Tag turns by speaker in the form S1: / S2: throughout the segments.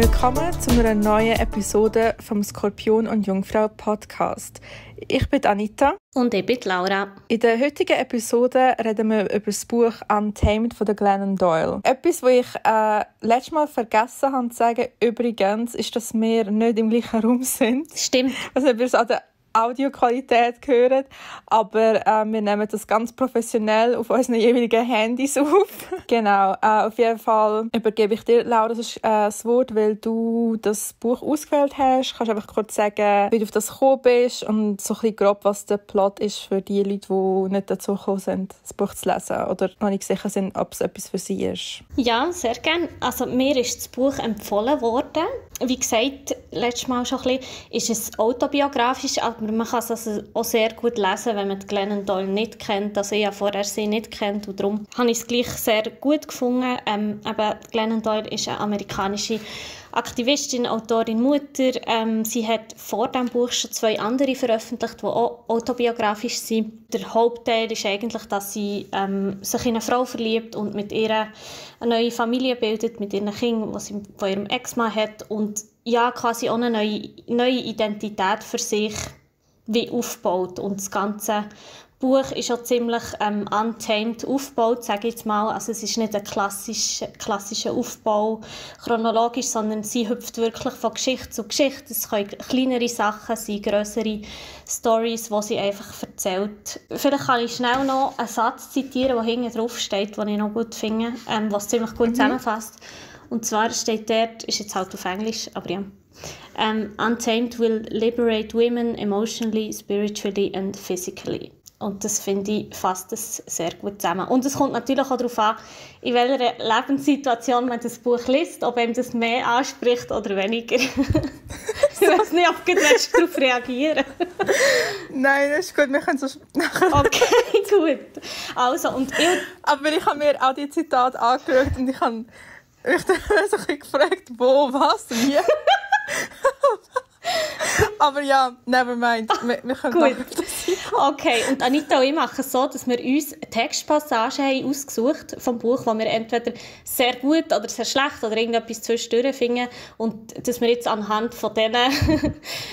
S1: Willkommen zu einer neuen Episode vom Skorpion und Jungfrau Podcast. Ich bin Anita.
S2: Und ich bin Laura.
S1: In der heutigen Episode reden wir über das Buch Untamed von Glennon Doyle. Etwas, was ich letztes Mal vergessen habe zu sagen, übrigens, ist, dass wir nicht im gleichen Raum sind.
S2: Stimmt.
S1: Also wir es an der Audioqualität hören, aber wir nehmen das ganz professionell auf unseren jeweiligen Handys auf. Genau, auf jeden Fall übergebe ich dir, Laura, das Wort, weil du das Buch ausgewählt hast. Kannst du einfach kurz sagen, wie du auf das gekommen bist und so ein bisschen grob, was der Plot ist für die Leute, die nicht dazu gekommen sind, das Buch zu lesen oder noch nicht sicher sind, ob es etwas für sie ist.
S2: Ja, sehr gerne. Also mir ist das Buch empfohlen worden. Wie gesagt, letztes Mal schon ein bisschen, ist es autobiografisch, aber man kann es also auch sehr gut lesen, wenn man die Glennon Doyle nicht kennt. Also ich habe vorher sie nicht kennt und darum habe ich es gleich sehr gut gefunden. Aber Glennon Doyle ist eine amerikanische Aktivistin, Autorin, Mutter. Sie hat vor diesem Buch schon 2 andere veröffentlicht, die auch autobiografisch sind. Der Hauptteil ist eigentlich, dass sie sich in eine Frau verliebt und mit ihr eine neue Familie bildet, mit ihren Kindern, die sie von ihrem Ex-Mann hat und ja, quasi auch eine neue Identität für sich wie aufbaut. Und das ganze Buch ist auch ziemlich untamed aufgebaut, sage ich jetzt mal. Also es ist nicht ein klassischer Aufbau chronologisch, sondern sie hüpft wirklich von Geschichte zu Geschichte. Es können kleinere Sachen sein, grössere Storys, die sie einfach erzählt. Vielleicht kann ich schnell noch einen Satz zitieren, der hinten drauf steht, den ich noch gut finde, was ziemlich gut zusammenfasst. Und zwar steht dort, ist jetzt halt auf Englisch, aber ja. Untamed will liberate women emotionally, spiritually and physically. Und das finde ich fasst das sehr gut zusammen. Und es kommt natürlich auch darauf an, in welcher Lebenssituation man das Buch liest, ob einem das mehr anspricht oder weniger. Ich weiß nicht, ob du darauf reagieren.
S1: Nein, das ist gut, wir können so
S2: Okay, gut. Also,
S1: aber ich habe mir auch die Zitate angeschaut und ich habe mich dann so ein bisschen gefragt, wo, was, wie. Aber ja, never mind. Wir können
S2: gut. Okay, und Anita und ich machen es so, dass wir uns Textpassagen haben ausgesucht vom Buch, die wir entweder sehr gut oder sehr schlecht oder irgendetwas zwischendurch finden und dass wir jetzt anhand von denen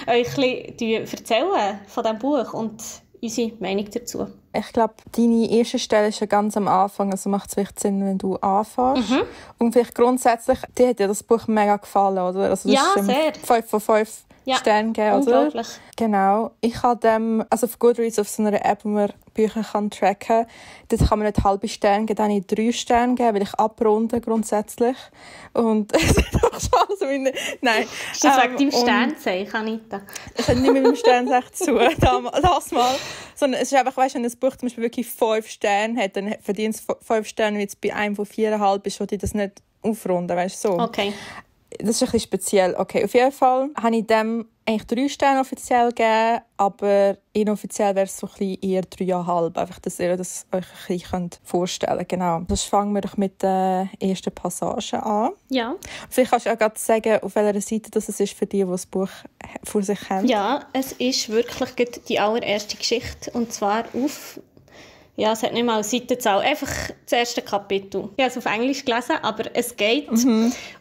S2: euch ein bisschen erzählen von diesem Buch und unsere Meinung dazu.
S1: Ich glaube, deine erste Stelle ist ja ganz am Anfang, also macht es vielleicht Sinn, wenn du anfängst. Und vielleicht grundsätzlich, dir hat ja das Buch mega gefallen, oder? Also,
S2: ja, sehr.
S1: 5 von 5 Sterne gegeben, oder?
S2: Unglaublich.
S1: Genau. Ich habe dem, also auf Goodreads, auf so einer App, wo man Bücher tracken kann, dort kann man nicht halbe Sterne geben, dann habe ich 3 Sterne gegeben, weil ich abrunde grundsätzlich. Und es ist doch schon alles meine... Nein.
S2: Ist das wegen deinem Sternzeichen, Anita?
S1: Es hat nicht mit dem Sternzeichen zu tun, das mal. Sondern es ist einfach, weißt du, wenn ein Buch zum Beispiel wirklich 5 Sterne hat, dann verdient es 5 Sterne, wie jetzt bei einem von 4,5 ist, wo die das nicht aufrunden, weißt du, so.
S2: Okay.
S1: Das ist ein bisschen speziell. Okay, auf jeden Fall habe ich dem eigentlich 3 Sterne offiziell gegeben, aber inoffiziell wäre es so ein bisschen eher 3,5. Einfach, dass ihr das euch ein bisschen vorstellen könnt. Genau. Das fangen wir doch mit der ersten Passage an.
S2: Ja.
S1: Vielleicht kannst du auch gerade sagen, auf welcher Seite das ist für die das Buch vor sich haben.
S2: Ja, es ist wirklich die allererste Geschichte. Und zwar auf... Ja, es hat nicht mal eine Seitenzahl. Einfach das erste Kapitel. Ich habe es auf Englisch gelesen, aber es geht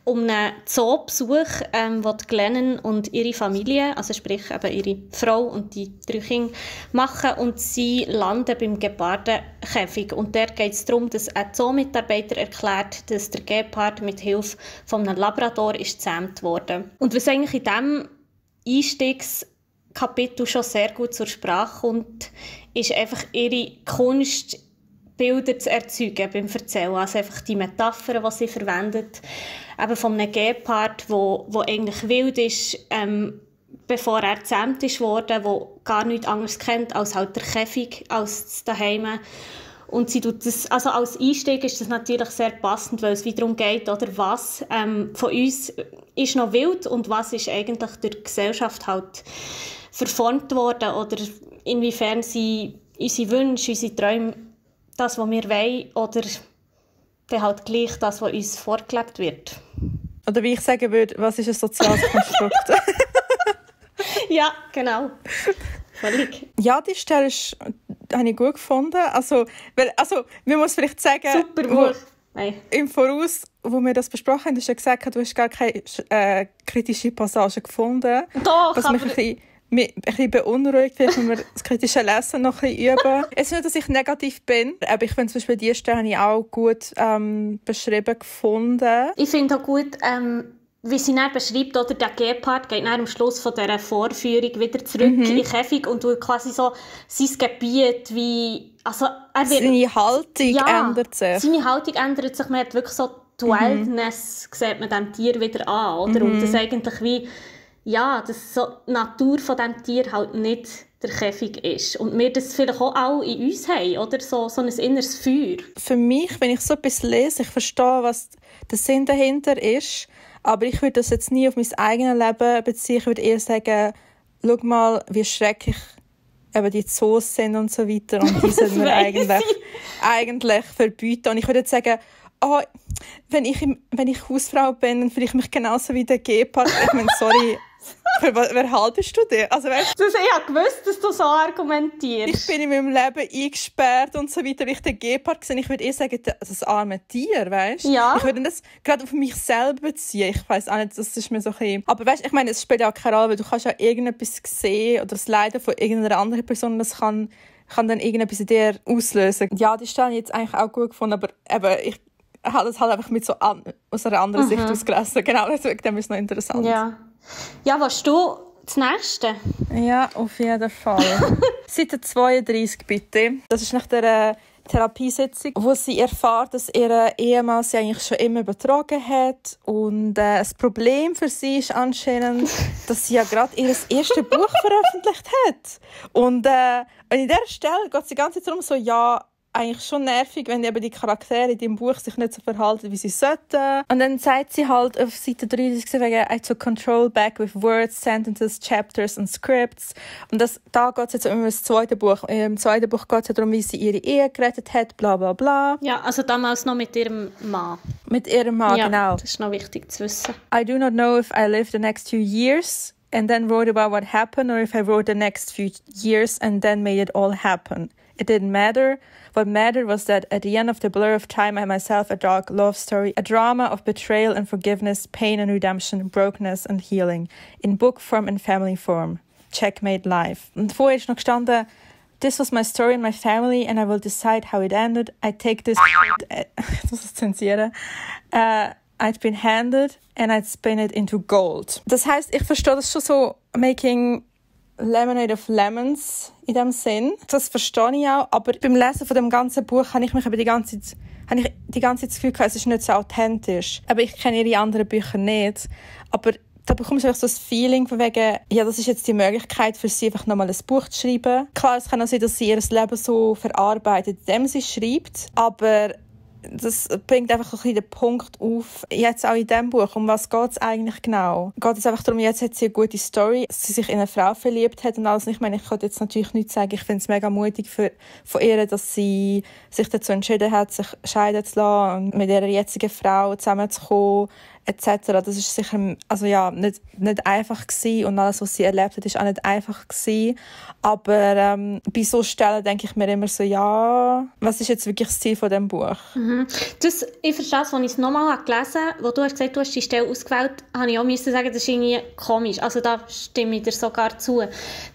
S2: um einen Zoobesuch, den Glennon und ihre Familie, also sprich eben ihre Frau und die 3 Kinder, machen. Und sie landen beim Gepardenkäfig. Und dort geht es darum, dass ein Zoomitarbeiter erklärt, dass der Gepard mit Hilfe von einem Labrador ist gezähmt wurde. Und was eigentlich in diesem Einstiegskapitel schon sehr gut zur Sprache kommt, ist einfach ihre Kunst, Bilder zu erzeugen beim Erzählen. Also einfach die Metaphern, die sie verwendet. Eben von einem Gepard, der eigentlich wild ist, bevor er gezähmt ist worden, der gar nichts anderes kennt als halt der Käfig, als das Daheim. Und sie tut das, also als Einstieg ist das natürlich sehr passend, weil es wieder darum geht, oder was von uns ist noch wild und was ist eigentlich durch die Gesellschaft halt verformt worden oder inwiefern sie unsere Wünsche, unsere Träume, das, was wir wollen, oder dann halt gleich das, was uns vorgelebt wird.
S1: Oder wie ich sagen würde, was ist ein soziales Konstrukt?
S2: Ja, genau. Völlig.
S1: Ja, die Stelle habe ich gut gefunden. Also, man muss vielleicht sagen...
S2: Super Buch.
S1: Im Voraus, wo wir das besprochen haben, hast du ja gesagt, du hast gar keine kritische Passage gefunden.
S2: Doch,
S1: was mich ein bisschen beunruhigt, vielleicht wenn wir das kritische Lesen noch ein bisschen üben. Es ist nicht, dass ich negativ bin, aber ich finde zum Beispiel die Stelle habe ich auch gut beschrieben gefunden.
S2: Ich finde auch gut, wie sie dann beschreibt, oder der Gepard geht dann am Schluss von dieser Vorführung wieder zurück in den Käfig und tut quasi so sein Gebiet wie... Also,
S1: seine Haltung ändert sich.
S2: Seine Haltung ändert sich. Man hat wirklich so die Wildness, sieht man dem Tier wieder an. Oder? Und das eigentlich wie... Ja, dass so die Natur von diesem Tier halt nicht der Käfig ist. Und wir das vielleicht auch alle in uns haben, oder? So ein inneres Feuer.
S1: Für mich, wenn ich so etwas lese, ich verstehe, was der Sinn dahinter ist, aber ich würde das jetzt nie auf mein eigenes Leben beziehen. Ich würde eher sagen, schau mal, wie schrecklich eben die Zoos sind und so weiter. Und die sollten wir eigentlich verbieten. Und ich würde jetzt sagen, oh, wenn ich Hausfrau bin, dann fühle ich mich genauso wie der Gepard. Ich meine, sorry, wer haltest du dir? Also, weißt,
S2: ich habe gewusst, dass du so argumentierst.
S1: Ich bin in meinem Leben eingesperrt und so weiter, wie ich den Gepard gesehen. Ich würde eher sagen, das arme Tier, weißt du?
S2: Ja.
S1: Ich würde das gerade auf mich selber beziehen. Ich weiss auch nicht, das ist mir so ein bisschen... Aber weißt, ich meine, es spielt ja auch keine Rolle, weil du kannst ja irgendetwas sehen oder das Leiden von irgendeiner anderen Person, das kann dann irgendetwas in dir auslösen. Ja, die Stelle habe ich jetzt eigentlich auch gut gefunden, aber eben, ich habe das halt einfach mit aus einer anderen Sicht ausgelesen. Genau, deswegen ist es noch interessant.
S2: Ja, willst du das Nächste?
S1: Ja, auf jeden Fall. Seite 32, bitte. Das ist nach der Therapiesitzung, wo sie erfährt, dass ihr Ehemann sie eigentlich schon immer betrogen hat. Und das Problem für sie ist anscheinend, dass sie ja gerade ihr erstes Buch veröffentlicht hat. Und in dieser Stelle geht es die ganze Zeit darum, so, ja, eigentlich schon nervig, wenn eben die Charaktere in deinem Buch sich nicht so verhalten, wie sie sollten. Und dann sagt sie halt auf Seite 30 wegen I took control back with words, sentences, chapters and scripts. Und da geht es jetzt um das zweite Buch. Im zweiten Buch geht es darum, wie sie ihre Ehe gerettet hat, bla bla bla.
S2: Ja, also damals noch mit ihrem Mann.
S1: Mit ihrem Mann,
S2: ja,
S1: genau.
S2: Das ist noch wichtig zu wissen.
S1: I do not know if I live the next few years and then wrote about what happened or if I wrote the next few years and then made it all happen. It didn't matter. What mattered was that at the end of the blur of time I had myself a dark love story, a drama of betrayal and forgiveness, pain and redemption, brokenness and healing, in book form and family form. Checkmate life. Und vorher ist noch gestanden, this was my story and my family and I will decide how it ended. I take this... ich muss es zensieren. I'd been handed and I'd spin it into gold. Das heisst, ich verstehe das schon so, making Lemonade of Lemons in dem Sinn. Das verstehe ich auch, aber beim Lesen von dem ganzen Buch habe ich mich aber die ganze Zeit das Gefühl gehabt, es ist nicht so authentisch. Aber ich kenne ihre anderen Bücher nicht. Aber da bekommst du einfach so das Feeling von wegen, ja, das ist jetzt die Möglichkeit für sie, einfach nochmal ein Buch zu schreiben. Klar, es kann auch sein, dass sie ihr Leben so verarbeitet, indem sie schreibt, aber das bringt einfach ein bisschen den Punkt auf, jetzt auch in diesem Buch, um was geht es eigentlich genau? Geht es einfach darum, jetzt hat sie eine gute Story, dass sie sich in eine Frau verliebt hat und alles. Ich meine, ich kann jetzt natürlich nicht sagen, ich finde es mega mutig von ihr, dass sie sich dazu entschieden hat, sich scheiden zu lassen und mit ihrer jetzigen Frau zusammenzukommen, etc. Das ist sicher, also ja, nicht einfach gewesen und alles, was sie erlebt hat, ist auch nicht einfach gewesen. Aber bei so Stellen denke ich mir immer so, ja, was ist jetzt wirklich das Ziel von diesem Buch?
S2: Ich verstehe es, als ich es nochmal gelesen habe, wo du hast gesagt, du hast die Stelle ausgewählt, habe ich auch müssen sagen, das ist irgendwie komisch. Also da stimme ich dir sogar zu.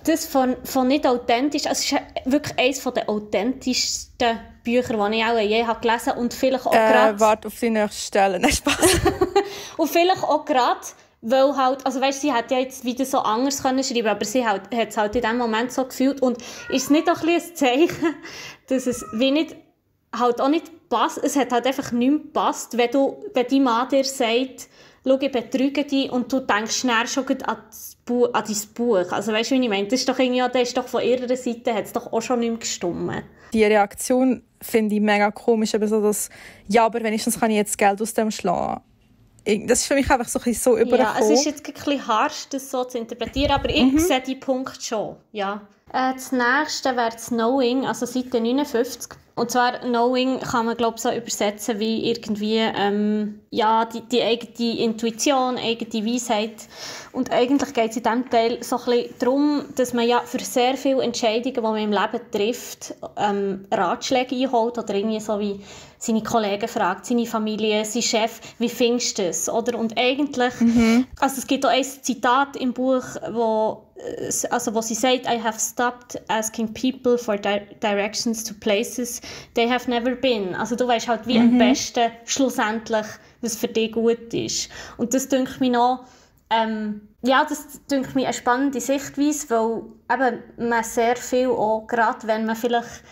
S2: Das von nicht authentisch, also es ist wirklich eines der authentischsten Bücher, die ich auch je habe gelesen und vielleicht auch gerade...
S1: Warte auf die nächste Stelle. Nein, Spaß.
S2: Und vielleicht auch gerade, weil halt, also weißt, sie hätte ja jetzt wieder so anders können schreiben, aber sie hat es halt in dem Moment so gefühlt. Und ist es nicht auch ein bisschen ein Zeichen, dass es wie nicht, halt auch nicht passt, es hat halt einfach nicht mehr gepasst, wenn dein Mann dir sagt, schau, ich betrüge dich und du denkst schnell schon an dein Buch. Also weißt du, wie ich meine? Das ist doch irgendwie, das ist doch von ihrer Seite, hat es doch auch schon nicht mehr gestimmt.
S1: Die Reaktion finde ich mega komisch, aber so das, ja, aber wenigstens kann ich jetzt Geld aus dem schlagen. Das ist für mich einfach so ein bisschen so übergekommen.
S2: Ja, es ist jetzt ein bisschen harsch, das so zu interpretieren, aber ich sehe die Punkt schon, ja. Das nächste wäre das Knowing, also Seite 59. Und zwar Knowing kann man, glaube ich, so übersetzen wie irgendwie die eigene Intuition, eigene Weisheit. Und eigentlich geht es in diesem Teil so ein bisschen darum, dass man ja für sehr viele Entscheidungen, die man im Leben trifft, Ratschläge einholt oder irgendwie so wie seine Kollegen fragt, seine Familie, sein Chef, wie findest du das? Oder? Und eigentlich, also es gibt auch ein Zitat im Buch, wo sie sagt, I have stopped asking people for directions to places they have never been. Also du weißt halt wie am besten schlussendlich, was für dich gut ist. Und das dünkt mich noch, das dünkt mich eine spannende Sichtweise, weil eben man sehr viel auch, gerade wenn man vielleicht,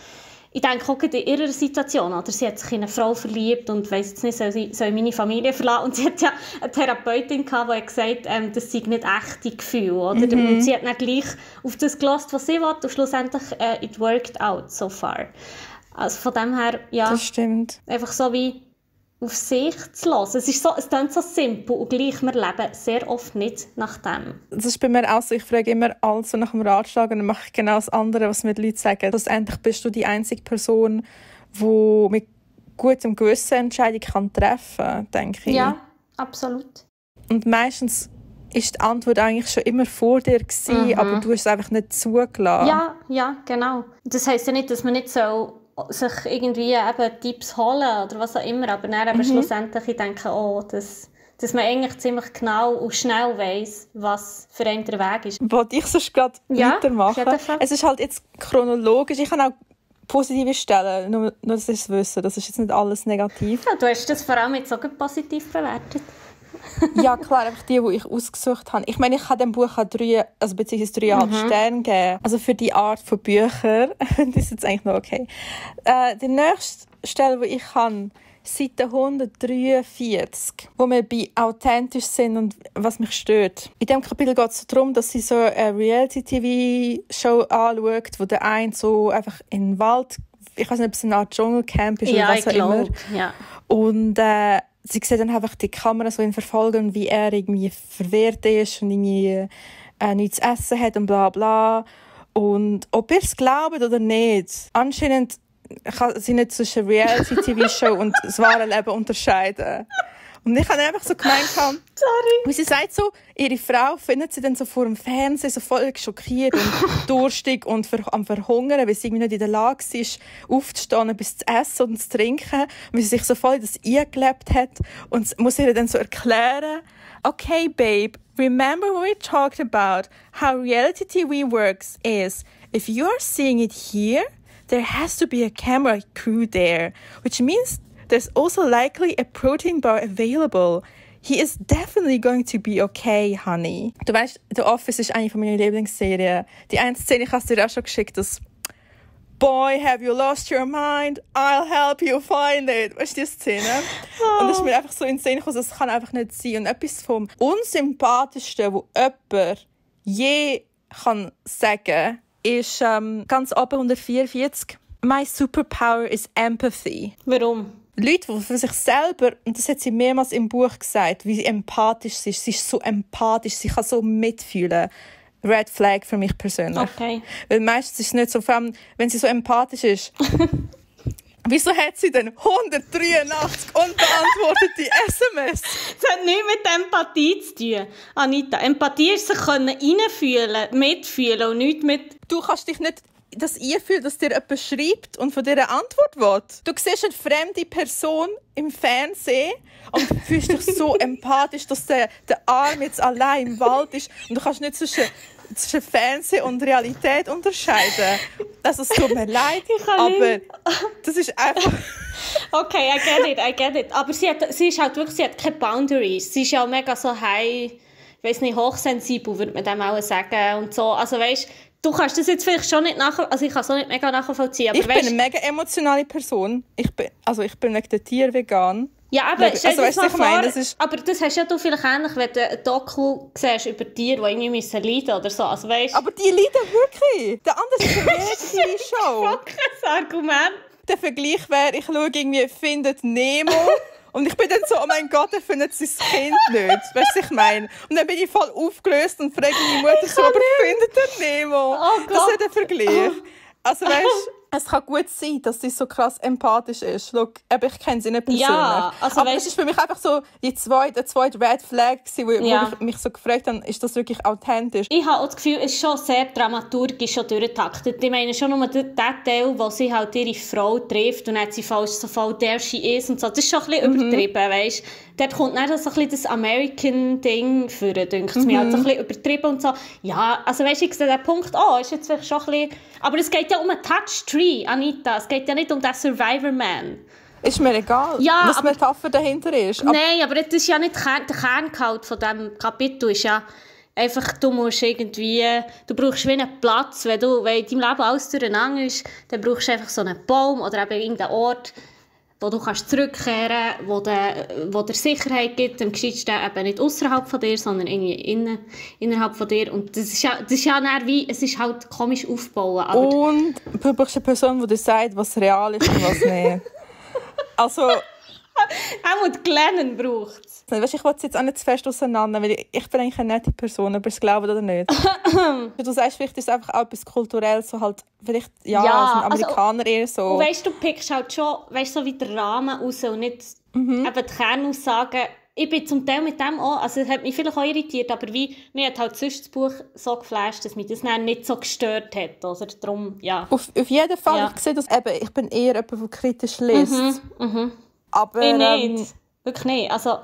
S2: ich denke auch in ihrer Situation, oder sie hat sich in eine Frau verliebt und weiss jetzt nicht, soll meine Familie verlassen. Und sie hat ja eine Therapeutin gehabt, die gesagt hat, das sei nicht echte Gefühle. Oder? Und sie hat dann gleich auf das gehört, was sie will, und schlussendlich it worked out so far. Also von dem her, ja,
S1: das stimmt.
S2: Einfach so wie auf sich zu hören. Es klingt so simpel und gleich, wir leben sehr oft nicht nach dem.
S1: Das ist bei mir auch so. Ich frage immer alles so nach dem Ratschlag und dann mache ich genau das andere, was mir die Leute sagen. Schlussendlich bist du die einzige Person, die mit gutem Gewissen Entscheidungen treffen kann, denke ich.
S2: Ja, absolut.
S1: Und meistens ist die Antwort eigentlich schon immer vor dir gewesen, aber du hast es einfach nicht zugelassen.
S2: Ja, genau. Das heisst ja nicht, dass man nicht so sich irgendwie eben Tipps holen oder was auch immer, aber dann eben schlussendlich ich denke, dass man eigentlich ziemlich genau und schnell weiss, was für einen der Weg ist.
S1: Wollte ich sonst gerade weitermachen? Es ist halt jetzt chronologisch, ich kann auch positive Stellen, nur dass ich es wissen, das ist jetzt nicht alles negativ.
S2: Ja, du hast das vor allem jetzt so positiv bewertet.
S1: Ja, klar, einfach die ich ausgesucht habe. Ich meine, ich habe dem Buch beziehungsweise 3,5 Sterne gegeben. Also für die Art von Büchern, das ist jetzt eigentlich noch okay. Die nächste Stelle, die ich habe, Seite 143, wo wir bei authentisch sind und was mich stört. In diesem Kapitel geht es darum, dass sie so eine Reality-TV-Show anschaut, wo der eine so einfach in den Wald, ich weiß nicht, ob es eine Art Dschungelcamp ist oder was auch immer.
S2: Ja.
S1: Und sie sieht dann einfach die Kamera so in verfolgen, wie er irgendwie verwirrt ist und irgendwie nichts zu essen hat und bla bla. Und ob ihr es glaubt oder nicht, anscheinend kann sie nicht zwischen Reality-TV-Show und das wahre Leben unterscheiden. Und ich habe einfach so gemeint, wie sie sagt so, ihre Frau findet sie dann so vor dem Fernsehen so voll schockiert und durstig und am Verhungern, weil sie irgendwie nicht in der Lage ist, aufzustehen, etwas zu essen und zu trinken, weil sie sich so voll in das eingelebt hat und muss ihr dann so erklären, okay, babe, remember what we talked about, how reality TV works is, if you are seeing it here, there has to be a camera crew there, which means there's also likely a protein bar available. He is definitely going to be okay, honey. Du weißt, The Office ist eine meiner Lieblingsserien. Die eine Szene, ich habe dir auch schon geschickt, das Boy, have you lost your mind? I'll help you find it. Weißt du die Szene? Und das ist mir einfach so in den Sinn gekommen, das kann einfach nicht sein. Und etwas vom Unsympathischsten, was jemand je kann sagen, ist ganz oben 144. My superpower is empathy.
S2: Warum?
S1: Leute, die für sich selber, und das hat sie mehrmals im Buch gesagt, wie empathisch sie ist. Sie ist so empathisch, sie kann so mitfühlen. Red Flag für mich persönlich.
S2: Okay.
S1: Weil meistens ist es nicht so, vor allem, wenn sie so empathisch ist. Wieso hat sie denn 183 unbeantwortete SMS?
S2: Das hat nichts mit Empathie zu tun, Anita. Empathie ist sich reinfühlen, mitfühlen und nichts mit...
S1: Du kannst dich nicht das einfühlen, dass dir jemand schreibt und von dir eine Antwort will. Du siehst eine fremde Person im Fernsehen und fühlst dich so empathisch, dass der Arm jetzt allein im Wald ist und du kannst nicht zwischen Fernsehen und Realität unterscheiden. Also es tut mir leid, aber das ist einfach...
S2: Okay, I get it. Aber sie ist halt wirklich, sie hat keine Boundaries. Sie ist ja auch mega so high, ich weiss nicht, hochsensibel, würde man dem auch sagen und so. Also weißt, du kannst das jetzt vielleicht schon nicht also ich kann es auch nicht mega nachvollziehen. Aber
S1: ich bin eine mega emotionale Person. Ich bin wegen der Tier vegan.
S2: Ja, aber stell dir mal vor,
S1: aber
S2: das hast ja du vielleicht ähnlich, wenn du ein Doku siehst über Tiere, die irgendwie leiden müssen oder so. Also, weißt,
S1: aber die leiden wirklich. Der andere ist eine Reality-Show.
S2: Das Argument.
S1: Der Vergleich wäre, ich schaue irgendwie «Findet Nemo» und ich bin dann so «Oh mein Gott, er findet sein Kind nicht». Weißt du, was ich meine? Und dann bin ich voll aufgelöst und frage meine Mutter so «Aber findet er Nemo?»
S2: Oh Gott.
S1: Das ist der Vergleich. Also weißt Es kann gut sein, dass sie so krass empathisch ist. Schau, aber ich kenne sie nicht persönlich.
S2: Ja, also
S1: aber es ist für mich einfach so der zweite Red Flag, wo ich mich so gefragt habe, ist das wirklich authentisch?
S2: Ich habe auch das Gefühl, es ist schon sehr dramaturgisch schon durchgetaktet. Ich meine schon nur den Teil, wo sie halt ihre Frau trifft und dann hat sie so voll «there she is» und so. Das ist schon ein bisschen übertrieben, weißt? Dort kommt dann so ein bisschen das American-Ding vor, denkt es mir. Halt so ein bisschen übertrieben und so. Ja, also weißt du, ich sehe den Punkt, ist jetzt vielleicht schon ein bisschen... Aber es geht ja um einen Touch-Tree, Anita. Es geht ja nicht um den Survivor-Man.
S1: Ist mir egal, was die Metapher dahinter ist.
S2: Nein, aber das ist ja nicht der Kerngehalt von diesem Kapitel. Ist ja einfach, du brauchst wie einen Platz. Wenn in deinem Leben alles durcheinander ist, dann brauchst du einfach so einen Baum oder eben irgendeinen Ort, wo du kannst zurückkehren kannst, wo dir Sicherheit gibt, am gescheitsten eben nicht außerhalb von dir, sondern irgendwie innerhalb von dir. Und das ist ja dann wie, es ist halt komisch aufgebaut. Aber
S1: und du brauchst eine Person, die dir sagt, was real ist und was nicht. Also...
S2: auch die Glennon braucht es.
S1: Weißt, ich will es jetzt auch nicht zu fest auseinander, weil ich bin eigentlich eine nette Person, ob ihr es glaubt oder nicht. Du sagst, vielleicht ist es einfach auch etwas kulturell, so halt, vielleicht, als ein Amerikaner eher so.
S2: Und weißt du pickst halt schon, so wie den Rahmen raus und nicht eben die Kernaussagen. Ich bin zum Teil mit dem auch, also es hat mich vielleicht auch irritiert, aber mir hat halt sonst das Buch so geflasht, dass mich das dann nicht so gestört hat. Also darum, ja.
S1: Auf jeden Fall, ich sehe das eben, ich bin eher jemand, der kritisch liest. Aber,
S2: nicht. Wirklich nicht. Also,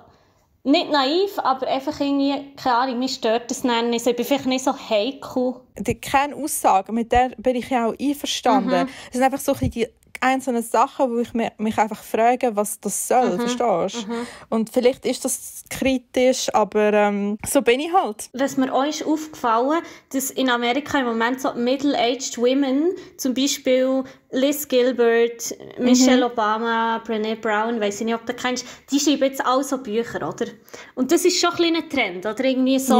S2: nicht naiv, aber einfach irgendwie, keine Ahnung, mich stört das nicht. Ich bin vielleicht nicht so heikel.
S1: Die Kernaussagen, mit der bin ich ja auch einverstanden. Es sind einfach so die einzelnen Sachen, wo ich mich einfach frage, was das soll, verstehst du? Und vielleicht ist das kritisch, aber so bin ich halt.
S2: Was mir auch ist aufgefallen, dass in Amerika im Moment so middle-aged women, zum Beispiel Liz Gilbert, Michelle Obama, Brené Brown, weiss ich nicht, ob du kennst, die schreiben jetzt auch so Bücher, oder? Und das ist schon ein kleiner Trend, oder? Irgendwie so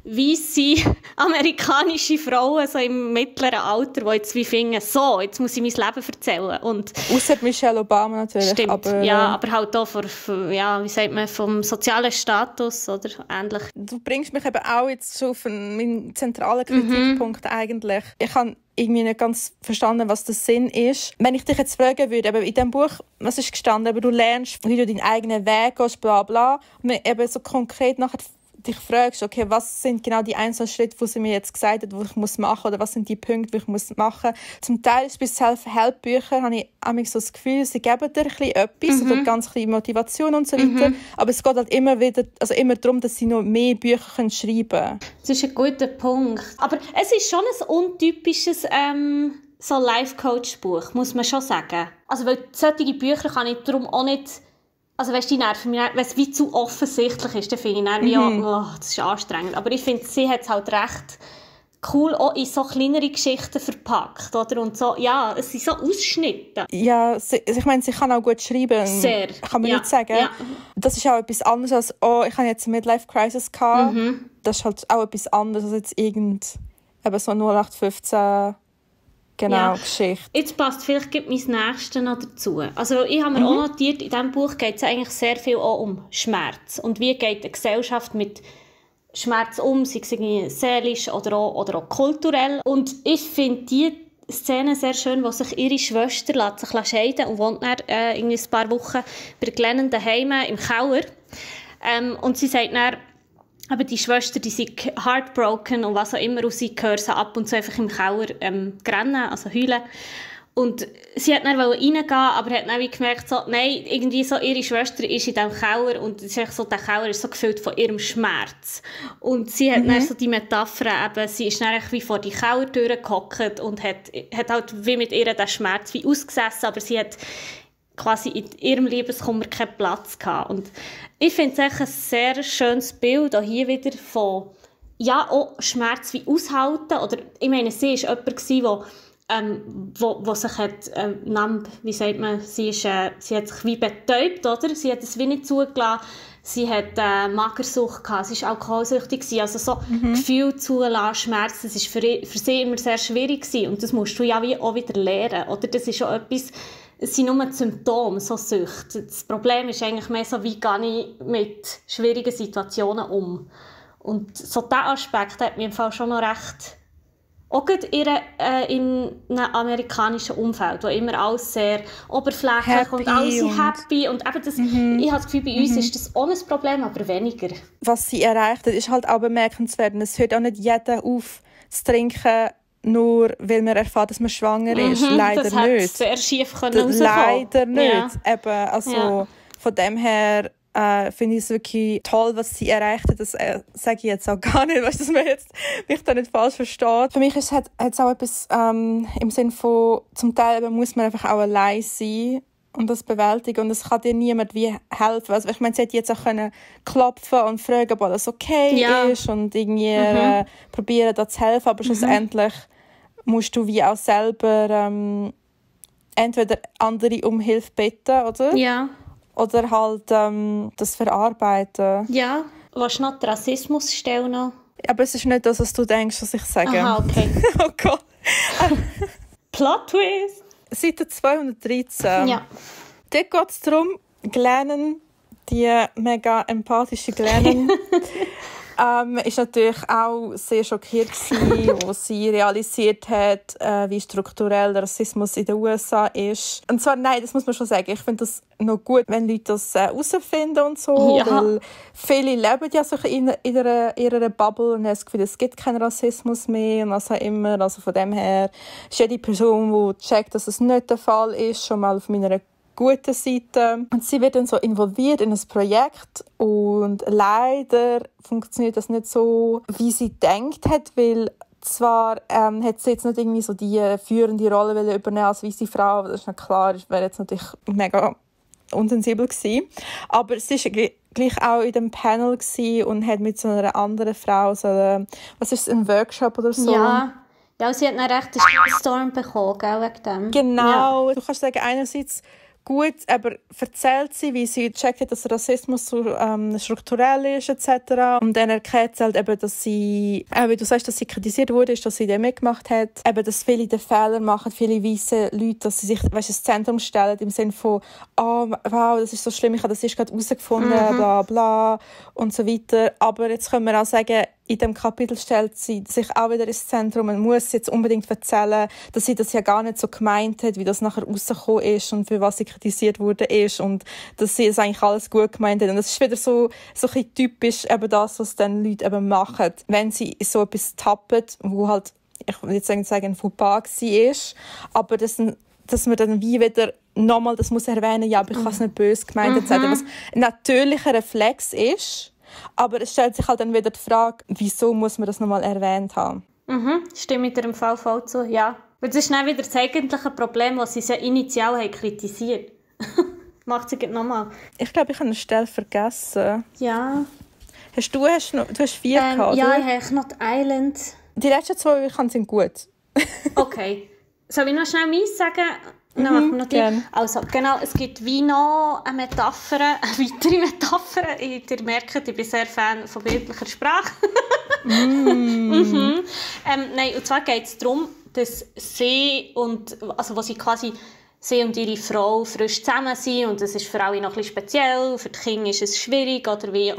S2: weisse amerikanische Frauen so im mittleren Alter, die jetzt wie finden, so, jetzt muss ich mein Leben erzählen.
S1: Ausser Michelle Obama natürlich.
S2: Stimmt, aber halt auch wie sagt man, vom sozialen Status oder ähnlich.
S1: Du bringst mich eben auch jetzt schon auf meinen zentralen Kritikpunkt eigentlich. Ich habe irgendwie nicht ganz verstanden, was der Sinn ist. Wenn ich dich jetzt fragen würde, eben in diesem Buch, was ist gestanden, aber du lernst, wie du deinen eigenen Weg gehst, bla bla, und eben so konkret nachher dich fragst, okay, was sind genau die einzelnen Schritte, die sie mir jetzt gesagt hat, die ich machen muss, oder was sind die Punkte, die ich machen muss. Zum Teil ist bei Self-Help-Büchern, habe ich so das Gefühl, sie geben dir ein bisschen etwas, oder ganz viel Motivation und so weiter, aber es geht halt immer darum, dass sie noch mehr Bücher schreiben können.
S2: Das ist ein guter Punkt. Aber es ist schon ein untypisches so Life-Coach-Buch, muss man schon sagen. Also, weil solche Bücher kann ich darum auch nicht... Also weißt du, die nerven mich, wenn es wie zu offensichtlich ist, dann finde ich dann das ist anstrengend. Aber ich finde, sie hat es halt recht cool auch in so kleinere Geschichten verpackt, oder? Und so, ja, es sind so Ausschnitte.
S1: Ja, ich meine, sie kann auch gut schreiben.
S2: Sehr.
S1: Kann man nicht sagen. Ja. Das ist auch etwas anderes als, ich habe jetzt eine Midlife-Crisis gehabt. Das ist halt auch etwas anderes als jetzt eben so 0815 Geschichte.
S2: Jetzt passt vielleicht mein Nächstes noch dazu. Also ich habe mir auch notiert, in diesem Buch geht es eigentlich sehr viel auch um Schmerz. Und wie geht eine Gesellschaft mit Schmerz um, sei es seelisch oder auch kulturell. Und ich finde die Szene sehr schön, wo sich ihre Schwester sich scheiden und wohnt dann ein paar Wochen bei Glennon daheim im Keller. Und sie sagt dann, aber die Schwester, die sind heartbroken und was auch immer, und sie hört sie ab und zu einfach im Keller rennen, also heulen. Und sie hat dann reingehen, aber hat dann gemerkt, so, nein, irgendwie so, ihre Schwester ist in diesem Keller und es ist so, der Keller ist so gefüllt von ihrem Schmerz. Und sie hat dann so die Metapher, eben, sie ist dann wie vor die Kellertür gehockt und hat halt wie mit ihr den Schmerz wie ausgesessen, aber sie hat quasi in ihrem Lebenskummer keinen Platz gehabt. Und ich finde es ein sehr schönes Bild, auch hier wieder von, auch Schmerz wie aushalten. Oder, ich meine, sie war jemand, wo sich hat, wie sagt man, sie hat sich wie betäubt, oder? Sie hat es wie nicht zugelassen. Sie hat Magersucht gehabt, sie war alkoholsüchtig. Also so Gefühl zulassen, Schmerz, das war für sie immer sehr schwierig gewesen. Und das musst du ja wie auch wieder lernen, oder? Das ist schon etwas, es sind nur Symptome, so Süchte. Das Problem ist eigentlich mehr so, wie gehe ich mit schwierigen Situationen um. Und so dieser Aspekt hat mich im Fall schon noch recht auch gerade in einem amerikanischen Umfeld, wo immer alles sehr oberflächlich und alle sind happy. Und eben das, ich habe das Gefühl, bei uns ist das auch ein Problem, aber weniger.
S1: Was sie erreicht hat, ist halt auch bemerkenswert. Es hört auch nicht jeder auf zu trinken, nur weil man erfährt, dass man schwanger ist. Leider
S2: das
S1: nicht.
S2: Das sehr schief rauskommen.
S1: Leider nicht.
S2: Ja.
S1: Eben, also von dem her finde ich es wirklich toll, was sie erreicht hat. Das sage ich jetzt auch gar nicht, weißt, dass man jetzt mich da nicht falsch versteht. Für mich hat es auch etwas im Sinne von, zum Teil muss man einfach auch allein sein und das bewältigen. Und es kann dir niemand wie helfen. Also, ich meine, sie hätte jetzt auch können klopfen und fragen, ob alles okay ist und irgendwie probieren, da zu helfen. Aber schlussendlich musst du wie auch selber entweder andere um Hilfe bitten, oder?
S2: Ja.
S1: Oder halt das verarbeiten.
S2: Ja. Willst du noch die Rassismusstelle noch?
S1: Aber es ist nicht das, was du denkst, was ich sage.
S2: Aha, okay.
S1: Oh Gott.
S2: Plot Twist.
S1: Seite 213.
S2: Ja.
S1: Dort geht es darum, Glennon, die mega empathische Glennon, ist natürlich auch sehr schockiert gewesen, als sie realisiert hat, wie strukturell der Rassismus in den USA ist. Und zwar, nein, das muss man schon sagen, ich finde das noch gut, wenn Leute das herausfinden und so, weil viele leben ja so in ihrer Bubble und haben das Gefühl, es gibt keinen Rassismus mehr und was auch immer. Also von dem her ist jede Person, die checkt, dass es nicht der Fall ist, schon mal auf meiner guten Seite. Und sie wird dann so involviert in ein Projekt und leider funktioniert das nicht so, wie sie gedacht hat, weil zwar hat sie jetzt nicht irgendwie so die führende Rolle übernehmen als weisse Frau, das ist nicht klar, das wäre jetzt natürlich mega unsensibel gewesen. Aber sie war gleich auch in dem Panel und hat mit so einer anderen Frau so einen Workshop oder so.
S2: Ja, sie hat einen rechten Storm bekommen, gell, wegen dem.
S1: Genau,
S2: ja.
S1: Du kannst sagen, einerseits gut, aber erzählt sie, wie sie checkt, dass Rassismus so, strukturell ist etc. Und dann erklärt sie halt eben, dass sie, wie du sagst, dass sie kritisiert wurde, dass sie das mitgemacht hat. Eben, dass viele den Fehler machen, viele weisse Leute, dass sie sich ins Zentrum stellen, im Sinne von, oh, wow, das ist so schlimm, ich habe das erst gerade herausgefunden, bla bla und so weiter. Aber jetzt können wir auch sagen, in diesem Kapitel stellt sie sich auch wieder ins Zentrum und muss jetzt unbedingt erzählen, dass sie das ja gar nicht so gemeint hat, wie das nachher rausgekommen ist und für was sie kritisiert wurde ist und dass sie es eigentlich alles gut gemeint hat. Und das ist wieder so ein bisschen typisch eben das, was dann Leute eben machen, wenn sie so etwas tappen, wo halt, ich will jetzt sagen, ein Fauxpas war, aber dass man dann wie wieder nochmal das muss erwähnen, ja, aber ich habe es nicht böse gemeint, was ein natürlicher Reflex ist. Aber es stellt sich halt dann wieder die Frage, wieso muss man das nochmal erwähnt haben?
S2: Stimme ich dir im Fall voll zu, ja. Weil das ist dann wieder das eigentliche Problem, was sie ja initial haben kritisiert. Macht sie nochmal.
S1: Ich glaube, ich habe eine Stelle vergessen.
S2: Ja.
S1: Du hast 4 gehabt,
S2: ja,
S1: oder?
S2: ich habe noch die Island.
S1: Die letzten 2 sind gut.
S2: Okay. Soll ich noch schnell meins sagen? Dann machen wir noch die. Also, genau, es gibt wie noch eine Metapher, eine weitere Metapher. Ihr merkt, ich bin sehr Fan von bildlicher Sprache. Nein, und zwar geht es darum, dass sie sie und ihre Frau frisch zusammen sind und das ist für alle noch ein bisschen speziell. Für die Kinder ist es schwierig oder wie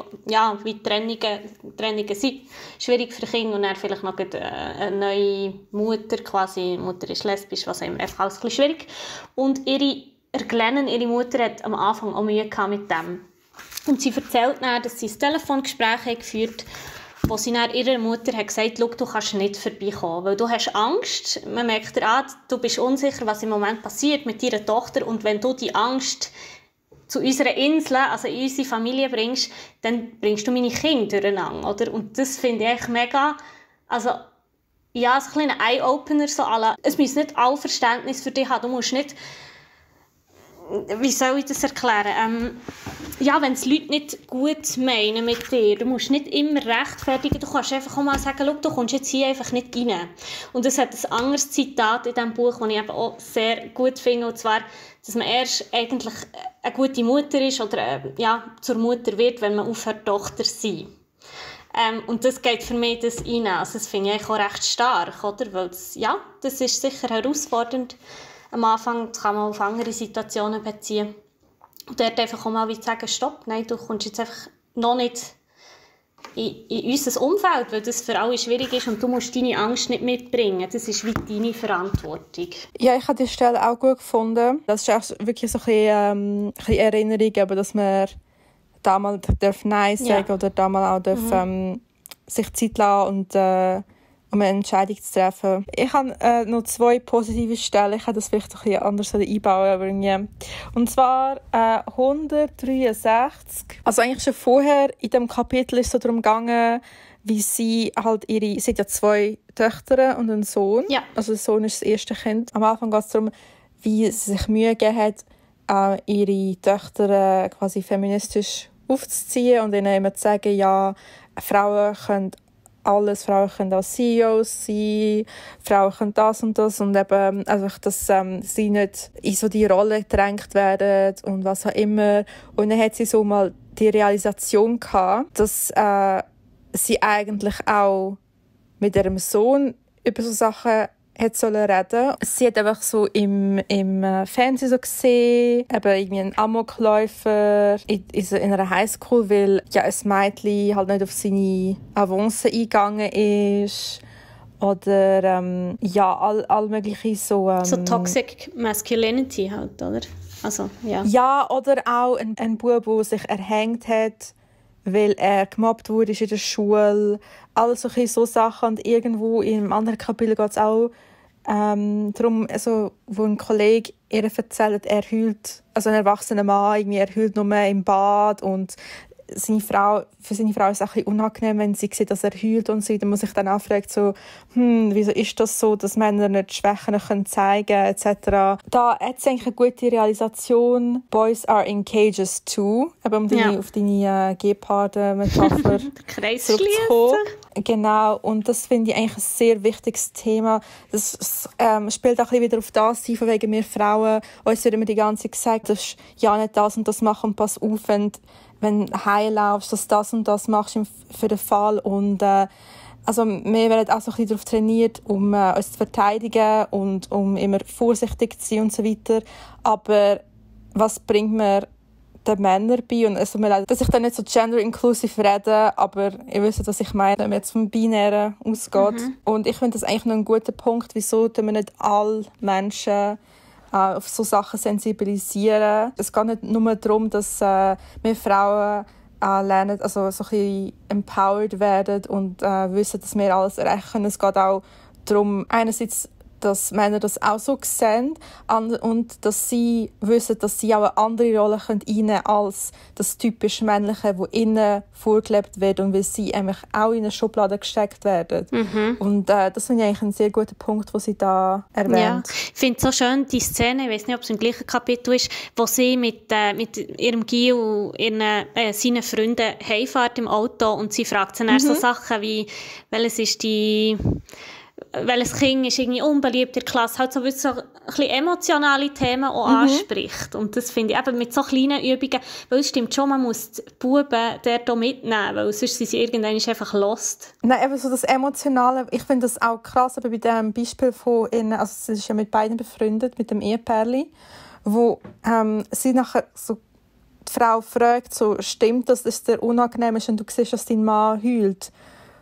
S2: Trennungen sind schwierig für die Kinder und dann vielleicht noch eine neue Mutter, quasi Mutter ist lesbisch, was immer einfach alles ein bisschen schwierig. Und ihre Mutter hat am Anfang auch Mühe gehabt mit dem. Und sie erzählt dann, dass sie ein Telefongespräch geführt haben, wo sie dann ihrer Mutter hat gesagt, schau, du kannst nicht vorbeikommen, weil du hast Angst. Man merkt dir an, du bist unsicher, was im Moment passiert mit deiner Tochter und wenn du die Angst zu unserer Insel, also in unsere Familie bringst, dann bringst du meine Kinder durcheinander, oder? Und das finde ich echt mega, also ja, so ein kleiner Eye-Opener, so alle. Es muss nicht all Verständnis für dich haben, du musst nicht, wie soll ich das erklären? Wenn es Leute nicht gut meinen mit dir, du musst nicht immer rechtfertigen, du kannst einfach auch mal sagen, schau, du kommst jetzt hier einfach nicht rein. Und es hat ein anderes Zitat in diesem Buch, das ich eben auch sehr gut finde, und zwar, dass man erst eigentlich eine gute Mutter ist oder zur Mutter wird, wenn man aufhört, Tochter zu sein. Und das geht für mich das rein. Also das finde ich auch recht stark, oder? Weil das ist sicher herausfordernd. Am Anfang, das kann man auf andere Situationen beziehen. Und dort einfach auch mal wie sagen, stopp, nein, du kommst jetzt einfach noch nicht in unser Umfeld, weil das für alle schwierig ist und du musst deine Angst nicht mitbringen. Das ist wie deine Verantwortung.
S1: Ja, ich habe die Stelle auch gut gefunden. Das ist auch wirklich so ein bisschen Erinnerung, aber dass man da mal Nein sagen oder da mal auch sich Zeit lassen und um eine Entscheidung zu treffen. Ich habe noch 2 positive Stellen. Ich habe das vielleicht ein bisschen anders einbauen, aber irgendwie. Und zwar 163. Also eigentlich schon vorher in dem Kapitel ist es so darum gegangen, wie sie halt sie hat ja 2 Töchter und einen Sohn.
S2: Ja.
S1: Also der Sohn ist das erste Kind. Am Anfang geht es darum, wie sie sich Mühe gegeben hat, ihre Töchter quasi feministisch aufzuziehen und ihnen immer zu sagen, ja, Frauen können alles, Frauen können auch CEOs sein, Frauen können das und das und eben, also dass sie nicht in so die Rolle gedrängt werden und was auch immer. Und dann hat sie so mal die Realisation gehabt, dass sie eigentlich auch mit ihrem Sohn über so Sachen hat sollen reden. Sie hat einfach so im Fernsehen so gesehen, eben irgendwie einen Amokläufer in einer Highschool, weil ja ein Mädchen halt nicht auf seine Avancen eingegangen ist. Oder all mögliche so...
S2: so Toxic Masculinity halt, oder? Also, ja.
S1: Ja, oder auch ein Bub, der sich erhängt hat, weil er gemobbt wurde in der Schule. Alles so Sachen. Und irgendwo in einem anderen Kapitel geht es auch darum, also, wo ein Kollege ihr erzählt, er heult, also ein erwachsener Mann, irgendwie, er heult nur im Bad und für seine Frau ist es auch ein bisschen unangenehm, wenn sie sieht, dass er heult und so. Dann muss ich dann auch fragen, so, wieso ist das so, dass Männer nicht Schwächen zeigen können, etc. Da hat es eigentlich eine gute Realisation. Boys are in cages too. Aber auf deine Geparden-Metapher
S2: zurückzukommen.
S1: Genau, und das finde ich eigentlich ein sehr wichtiges Thema. Das spielt auch ein bisschen wieder auf das ein, von wegen wir Frauen. Uns wird immer die ganze Zeit gesagt, du darfst ja nicht das und das machen, pass auf, wenn du heimlaufst, dass du das und das machst für den Fall. Und also wir werden auch so ein bisschen darauf trainiert, um uns zu verteidigen und um immer vorsichtig zu sein und so weiter. Aber was bringt mir den Männern bei? Und es tut mir leid, dass ich dann nicht so gender-inclusive rede, aber ihr wisst, was ich meine, wenn man jetzt vom Binären ausgeht. Und ich finde das eigentlich noch ein guter Punkt, wieso tun wir nicht alle Menschen auf so Sachen sensibilisieren. Es geht nicht nur darum, dass wir Frauen lernen, also so ein bisschen empowered werden und wissen, dass wir alles erreichen können. Es geht auch darum, einerseits, dass Männer das auch so sehen und dass sie wissen, dass sie auch eine andere Rolle einnehmen können als das typisch Männliche, das ihnen vorgelebt wird und weil sie eigentlich auch in eine Schublade gesteckt werden. Und das finde ich eigentlich ein sehr guter Punkt, den sie da erwähnt.
S2: Ja, ich finde es so schön, die Szene, ich weiß nicht, ob es im gleichen Kapitel ist, wo sie mit ihrem Gil und seinen Freunden heimfährt im Auto und sie fragt sie dann so Sachen wie, welches Kind ist irgendwie unbeliebt in der Klasse, halt so ein bisschen emotionale Themen auch anspricht. Und das finde ich eben mit so kleinen Übungen, weil es stimmt schon, man muss die Buben dort mitnehmen, weil sonst sind sie irgendwann einfach lost.
S1: Nein, eben so das Emotionale, ich finde das auch krass, aber bei diesem Beispiel von ihnen, also sie ist ja mit beiden befreundet, mit dem Ehepärli, wo sie nachher so die Frau fragt, so, stimmt das, dass es dir unangenehm ist, wenn du siehst, dass dein Mann heult?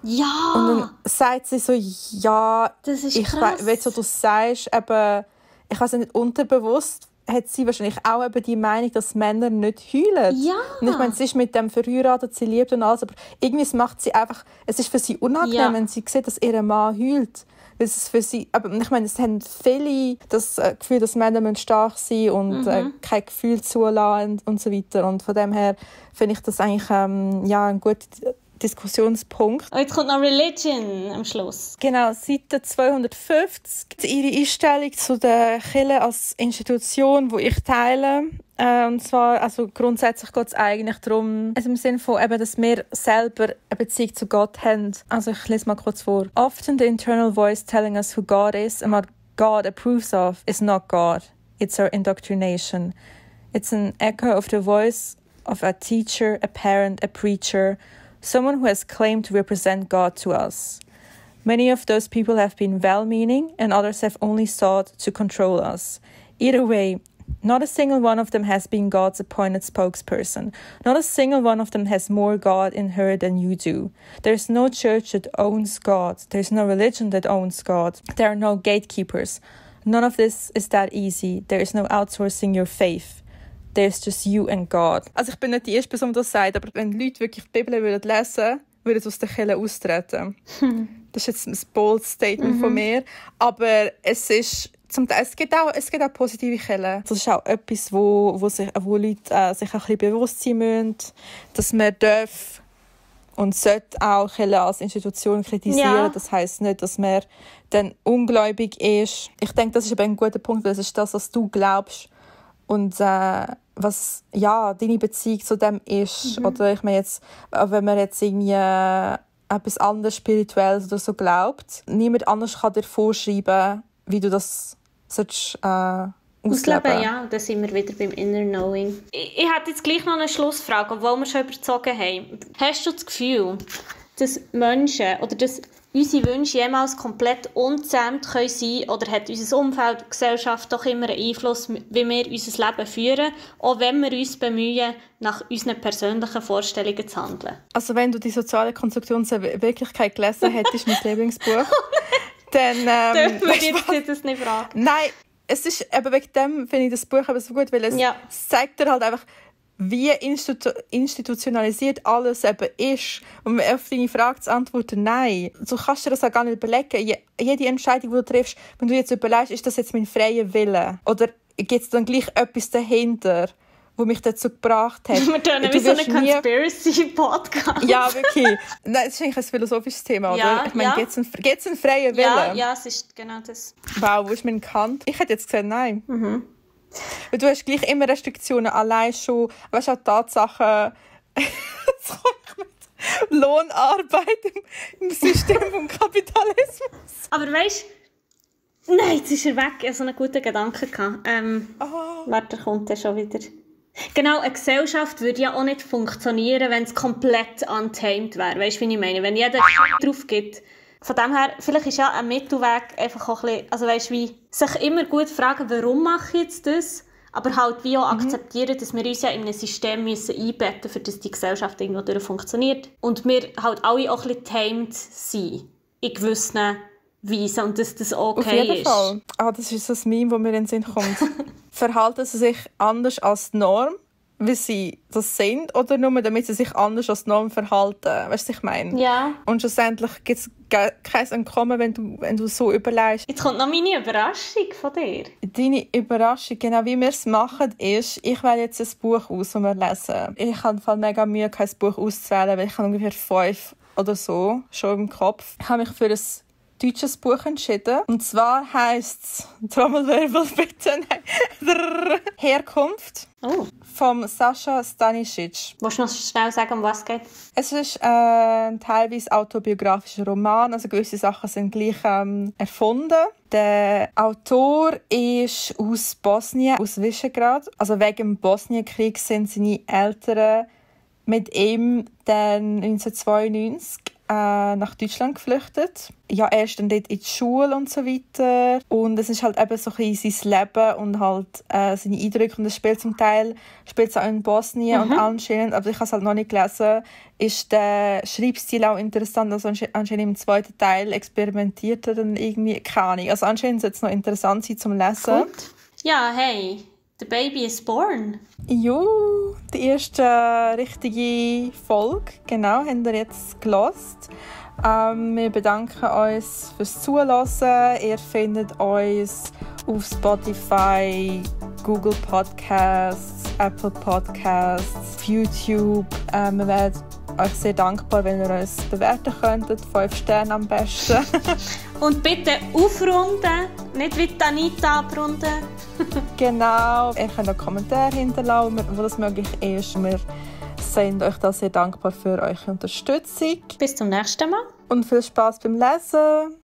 S2: Ja!
S1: Und dann sagt sie so, ja,
S2: das ist
S1: krass. Ich weiß, was du sagst, aber ich weiß nicht, unterbewusst hat sie wahrscheinlich auch eben die Meinung, dass Männer nicht heulen.
S2: Ja!
S1: Und ich meine, sie ist mit dem verheiratet, sie liebt und alles, aber irgendwie macht sie einfach, es ist für sie unangenehm, wenn sie sieht, dass ihr Mann heult. Weil es für sie, aber ich meine, es haben viele das Gefühl, dass Männer stark sein und kein Gefühl zulassen und so weiter. Und von dem her finde ich das eigentlich ein guter Diskussionspunkt.
S2: Und jetzt kommt noch Religion am Schluss.
S1: Genau, Seite 250. Ihre Einstellung zu der Kirche als Institution, die ich teile. Und zwar, also grundsätzlich geht es eigentlich darum, also im Sinne von, eben, dass wir selber eine Beziehung zu Gott haben. Also ich lese mal kurz vor. Often the internal voice telling us who God is and what God approves of is not God. It's our indoctrination. It's an echo of the voice of a teacher, a parent, a preacher, someone who has claimed to represent God to us. Many of those people have been well-meaning and others have only sought to control us. Either way, Not a single one of them has been God's appointed spokesperson. Not a single one of them has more God in her than you do. There is no church that owns God. There is no religion that owns God. There are no gatekeepers. None of this is that easy. There is no outsourcing your faith. There's just you and God. Also ich bin nicht die erste Person, die das sagt, aber wenn Leute wirklich die Bibel lesen würden, würden sie aus der Kirche austreten. Das ist jetzt ein bold Statement von mir. Aber es ist es gibt auch positive Kirchen. Das ist auch etwas, wo Leute sich auch ein bisschen bewusst sein müssen, dass man darf und sollte auch Kirchen als Institution kritisieren. Ja. Das heisst nicht, dass man dann ungläubig ist. Ich denke, das ist aber ein guter Punkt, weil das ist das, was du glaubst und was deine Beziehung zu dem ist. Oder ich meine jetzt, wenn man jetzt irgendwie etwas anderes Spirituelles oder so glaubt, niemand anders kann dir vorschreiben, wie du das ausleben.
S2: Ja, da sind wir wieder beim Inner Knowing. Ich hätte jetzt gleich noch eine Schlussfrage, obwohl wir schon überzogen haben. Hast du das Gefühl, dass Menschen oder dass unsere Wünsche jemals komplett ungezähmt sein können, oder hat unser Umfeld und Gesellschaft doch immer einen Einfluss, wie wir unser Leben führen, auch wenn wir uns bemühen, nach unseren persönlichen Vorstellungen zu handeln?
S1: Also wenn du die soziale Konstruktion der Wirklichkeit gelesen hättest, mein Lieblingsbuch, dann...
S2: Dürfen wir jetzt das nicht fragen?
S1: Nein, es ist, aber wegen dem finde ich das Buch aber so gut, weil es zeigt dir halt einfach, wie institutionalisiert alles eben ist. Und auf deine Frage zu antworten, nein. Du kannst dir das auch gar nicht überlegen. Jede Entscheidung, die du triffst, wenn du jetzt überlegst, ist das jetzt mein freier Wille? Oder gibt es dann gleich etwas dahinter, was mich dazu gebracht hat?
S2: Wir tun wie so einen Conspiracy-Podcast.
S1: Ja, wirklich. Nein, das ist eigentlich ein philosophisches Thema, oder?
S2: Ja,
S1: ich meine, gibt es einen freien Willen?
S2: Ja, es ist genau das.
S1: Wow, wo ist mein Kant? Ich hätte jetzt gesagt, nein. Weil du hast gleich immer Restriktionen, allein schon, weißt du, auch Tatsachen, jetzt komme ich mit Lohnarbeit im System vom Kapitalismus.
S2: Aber weißt du, nein, jetzt ist er weg, ich hatte so einen guten Gedanken gehabt. Warte, kommt er schon wieder. Genau, eine Gesellschaft würde ja auch nicht funktionieren, wenn es komplett untamed wäre. Weißt du, wie ich meine? Wenn jeder drauf gibt. Von dem her, vielleicht ist ja ein Mittelweg einfach auch ein bisschen, also weißt, wie sich immer gut fragen, warum mache ich jetzt das, aber halt wie auch akzeptieren, dass wir uns ja in ein System müssen einbetten müssen, für das die Gesellschaft irgendwo funktioniert. Und wir halt alle auch ein bisschen tamed sind in gewissen Weisen und dass das okay ist.
S1: Auf jeden Fall. Das ist so ein Meme, das mir in den Sinn kommt. Verhalten sie sich anders als die Norm, wie sie das sind, oder nur damit sie sich anders als die Norm verhalten? Weißt du, was ich meine?
S2: Ja.
S1: Und schlussendlich gibt es kein Entkommen, wenn du so überlegst.
S2: Jetzt kommt noch meine Überraschung von dir.
S1: Deine Überraschung, genau wie wir es machen, ist, ich wähle jetzt ein Buch aus, das wir lesen. Ich habe mega Mühe, kein Buch auszuwählen, weil ich habe ungefähr 5 oder so schon im Kopf. Ich habe mich für ein deutsches Buch entschieden. Und zwar heisst es, Trommelwirbel bitte, Herkunft. Vom Sascha Stanisic.
S2: Willst du noch schnell sagen, um was es geht?
S1: Es ist ein teilweise autobiografischer Roman, also gewisse Sachen sind gleich erfunden. Der Autor ist aus Bosnien, aus Visegrad. Also wegen dem Bosnienkrieg sind seine Eltern mit ihm dann 1992 nach Deutschland geflüchtet. Ja, er ist dann dort in die Schule und so weiter. Und es ist halt eben so ein bisschen sein Leben und halt seine Eindrücke. Und es spielt zum Teil auch in Bosnien und anscheinend, aber ich habe es halt noch nicht gelesen, ist der Schreibstil auch interessant. Also anscheinend im zweiten Teil experimentiert er dann irgendwie, keine Ahnung. Also anscheinend sollte es noch interessant sein zum Lesen.
S2: Gut. Ja, hey, the baby is born.
S1: Jo, die erste richtige Folge, genau, haben wir jetzt gehört. Wir bedanken uns fürs Zuhören. Ihr findet uns auf Spotify, Google Podcasts, Apple Podcasts, YouTube. Wir wären euch sehr dankbar, wenn ihr uns bewerten könntet. 5 Sterne am besten.
S2: Und bitte aufrunden, nicht wie Anita abrunden.
S1: Genau. Ihr könnt auch Kommentare hinterlassen, wo das möglich ist. Wir sind euch da sehr dankbar für eure Unterstützung.
S2: Bis zum nächsten Mal.
S1: Und viel Spaß beim Lesen.